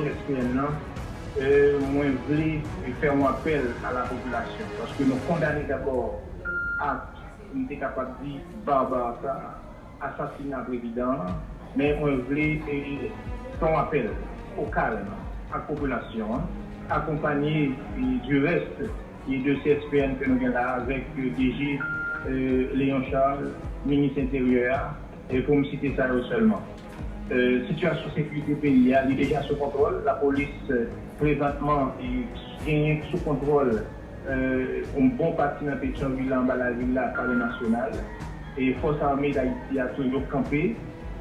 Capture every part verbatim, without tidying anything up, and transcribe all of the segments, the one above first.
S P N nan, e, mwen vle fè yon apèl a la popilasyon, paske nou kondane dabò ak, m te kapab di, barbare sa, asasina prezidan an, men mwen vle, e, fè yon apèl o kalm ak popilasyon an, akonpanye, e, du reste, e, de C S P N ke nou gen la avèk, e, D G, e, Léon Charles, minis enteryè a, e pou m site sa yo sèlman. E, sitiyasyon sekirite peyi a, li deja sou kontwòl. Lapolis, e, prezantman, e, genyen sou kontwòl, e, yon bon pati nan Petyonvil la, anba lavil la, Palè Nasyonal. E Fòs Ame Dayiti a toujou kanpe.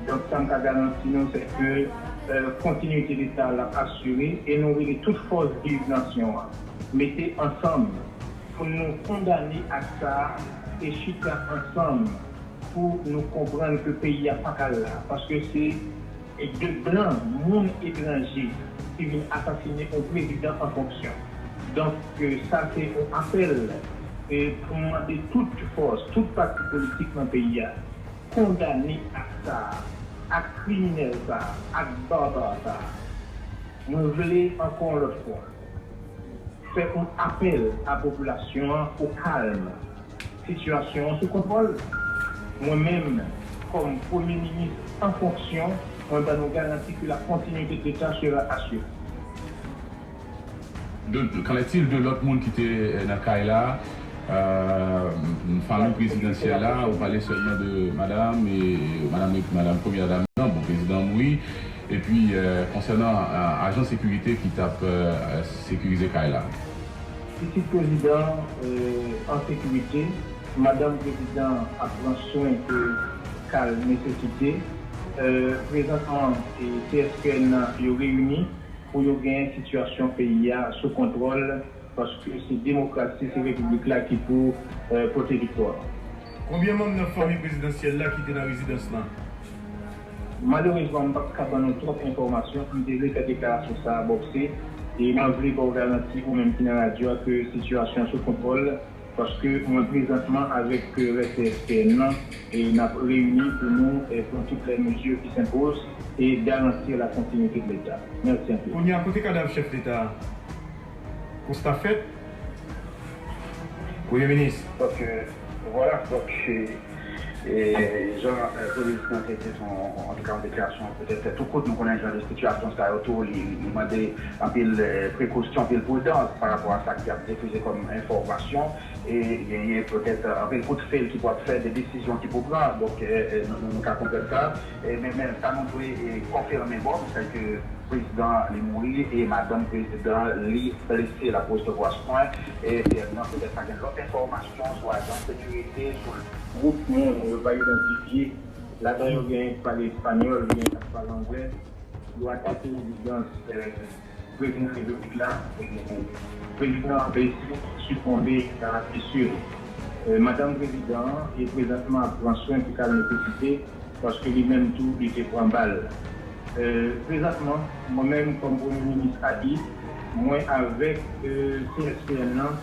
Donk, sa m ka garanti nou, se ke, e, kontinwite Leta a l ap asire e nou rele tout fòs viv nasyon an. Mete ansanm pou nou kondane ak sa a e chita ansanm pou nou konprann ke peyi a pa ka la, paske se de blan, moun etranje ki vin asasine yon prezidan an fonksyon. Donk, e, sa se yon apèl, e, pou mande tout fòs, tout pati politik nan peyi a, kondane ak sa a, ak kriminèl sa a, ak barbare sa a. Mwen vle, ankò yon lòt fwa, fè yon apèl a popilasyon an o kalm. Sitiyasyon an sou kontwòl. Mwen menm, kòm Premye Minis an fonksyon, mwen ban nou garanti ke la continuité de l'État sera assurée. De, qu'en est-il de lòt moun ki te, euh, nan kay la? Euh, fanmi prezidansyèl la, ou pale sèlman de madanm, e madanm, madanm premyè dam nan, bon, prezidan mouri. Epi, euh, konsènan, euh, ajan sekirite ki t ap, euh, sekirize kay la. Pitit prezidan, euh, an sekirite, madanm prezidan ap pran swen ke ka l nesesite. Euh, prezantman, e, C S P N nan, yo reyini pou yo gen sitiyasyon peyi a sou kontwòl, paske se demokrasi, se repiblik la ki pou, euh, pote viktwa. Konbyen manm nan fanmi prezidansyèl la ki te nan rezidans lan? Malerezman, m p ap ka ban nou twòp enfòmasyon, m te vle fè deklarasyon sa a bòkse, e mwen vle ba w garanti, ou menm ki nan radyo a, ke sitiyasyon an sou kontwòl, paske mwen prezantman avèk, euh, rès C S P N nan, e n ap reyini pou nou, e, pran toutes les mesures qui s'imposent et garantir la continuité de l'État. Mèsi anpil. Kounye a, kote kadav chèf Leta a? Konsta fèt. Premye Minis. Donk, euh, vwala, donk, e, jan, euh, Premye Minis lan te, se yon, antouka, yon deklarasyon petèt tou kout. Nou konnen jan de sitiyasyon sa yo tou, li, li mande anpil, euh, prekosyon, anpil pridans pa rapò a sa ki ap difize kòm enfòmasyon. E genyen petèt, euh, anpil kout fil ki pou ap fè, de desizyon ki pou pran. Donk, euh, euh, nou, nou, nou ka konprann sa. E, men, men, sa nou dwe, e, konfime, bon, se ke prezidan li mouri e madanm prezidan li blese, l ap resevwa swen. E, nan petèt pa gen lòt enfòmasyon sou ajan sekirite, sou. Gwoup moun yo pa idantifye, ladan yo gen k pale espanyòl, gen k ap pale anglè, yo atake rezidans, e, prezidan repiblik la. Prezidan an blese, sikonbe a blesi. E, madanm prezidan an e prezantman ap pran swen ki ka nesesite, paske li menm tou li te pran bal. E, prezantman, mwen menm kòm Premye Minis ayi, mwen avèk, e, C S P N nan,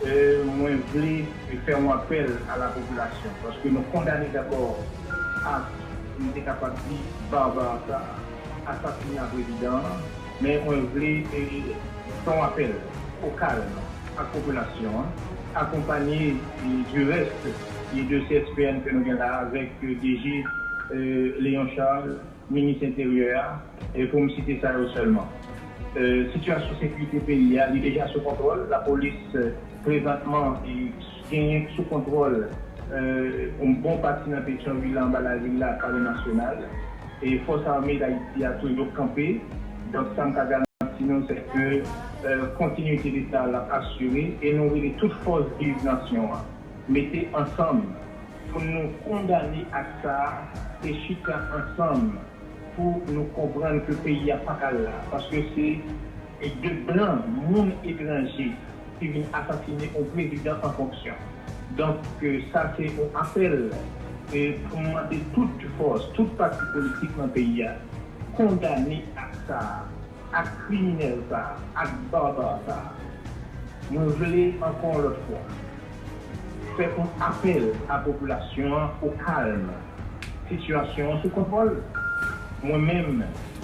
e, mwen vle fè yon apèl a la popilasyon, paske nou kondane dabò ak, m te kapab di, barbare sa, asasina prezidan an, men mwen vle, e, fè yon apèl o kalm ak popilasyon an, akonpanye, e, du reste, e, de C S P N ke nou gen la avèk, e, D G, e, Léon Charles, minis enteryè a, e pou m site sa yo sèlman. E, sitiyasyon sekirite peyi a, li deja sou kontwòl. Lapolis, e, prezantman, e, genyen sou kontwòl, e, yon bon pati nan Petyonvil la, anba lavil la, Palè Nasyonal. E Fòs Ame Dayiti a toujou kanpe. Donk, sa m ka garanti nou, se ke, e, kontinwite Leta a l ap asire e nou rele tout fòs viv nasyon an mete ansanm pou nou kondane ak sa a e chita ansanm pou nou konprann ke peyi a pa ka la, paske se de blan, moun etranje, ki vin asasine yon prezidan an fonksyon. Donk, e, sa se yon apèl, e, pou mande tout fòs, tout pati politik nan peyi a, kondane ak sa a, ak kriminèl sa a, ak barbare sa a. Mwen vle, ankò yon lòt fwa, fè yon apèl a popilasyon an o kalm. Sitiyasyon an sou kontwòl. Mwen menm,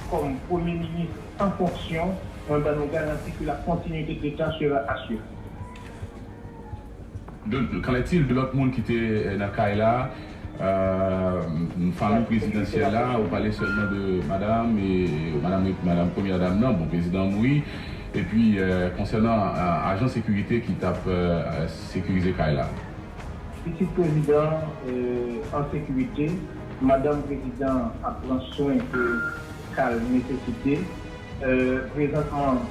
Kòm Premye Minis an fonksyon, mwen ban nou garanti ke la continuité de l'État sera assurée. Donk, qu'en est-il de lòt moun ki te nan kay la? Fanmi prezidansyèl la, ou pale sèlman de madanm e madanm, madanm premyè dam nan, bon, prezidan an mouri. Epi, konsènan ajan sekirite ki t ap sekirize kay la. Pitit prezidan an sekirite, madanm prezidan ap pran swen ke ka l nesesite. Prezantman,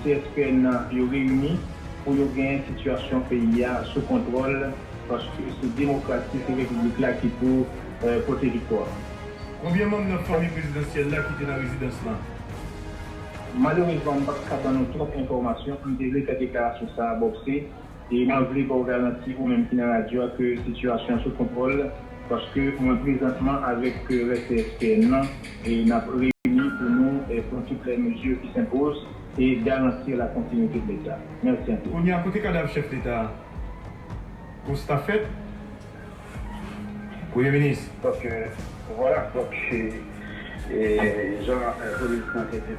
C S P N nan yo reyini pou yo gen sitiyasyon peyi a sou kontwòl, paske se demokrasi, se repiblik la ki pou pote viktwa. Konbyen manm nan fanmi prezidansyèl la ki te nan rezidans lan? Malerezman, m p ap ka ban nou twòp enfòmasyon. M te vle fè deklarasyon sa a, Bòpse, e mwen vle ba w garanti, ou menm ki nan radyo a, ke sitiyasyon an sou kontwòl, paske mwen prezantman avèk rès C S P N nan e n ap reyini pou nou pran toutes les mesures qui s'imposent et garantir la continuité de l'État. Mèsi anpil. Kounye a, kote kadav chèf Leta a? Konsta fèt. Premye Minis. Donk, vwala, donk, jan Premye Minis lan te fè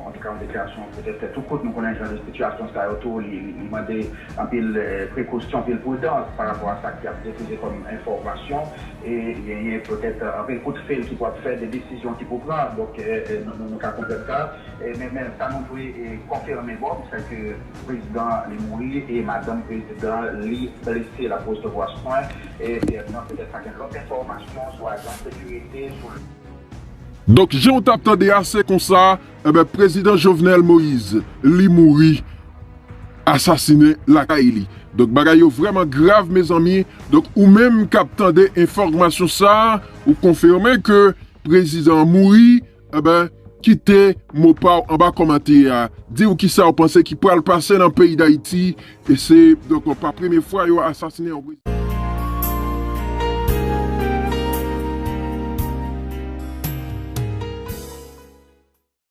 antouka yon deklarasyon petèt tou kout, nou konnen jan de sitiyasyon sa yo tou, li mande anpil prekosyon, anpil pridans pa rapò a sa ki ap difize kòm enfòmasyon, e genyen petèt anpil kout fil ki pou ap fè, de desizyon ki pou pran. Donk, nou ka konprann sa. Men, men sa nou dwe konfime bon, se ke prezidan li mouri e madanm prezidan li blese, l ap resevwa swen. E nan petèt pa gen lòt enfòmasyon sou ajan sekirite, sou. Donk, jan w t ap tande a, se konsa, enben, prezidan Jovenel Moïse, li mouri, asasinen lakay li. Donk, bagay yo vrèman grav, mezanmi. Donk, ou menm k ap tande enfòmasyon sa a, ou konfime ke prezidan an mouri, enben, kite mo pa w anba kòmantè a. Di w kisa w panse ki pral pase nan peyi Dayiti. E se, donk, pa premye fwa yo asasinen yon prezidan.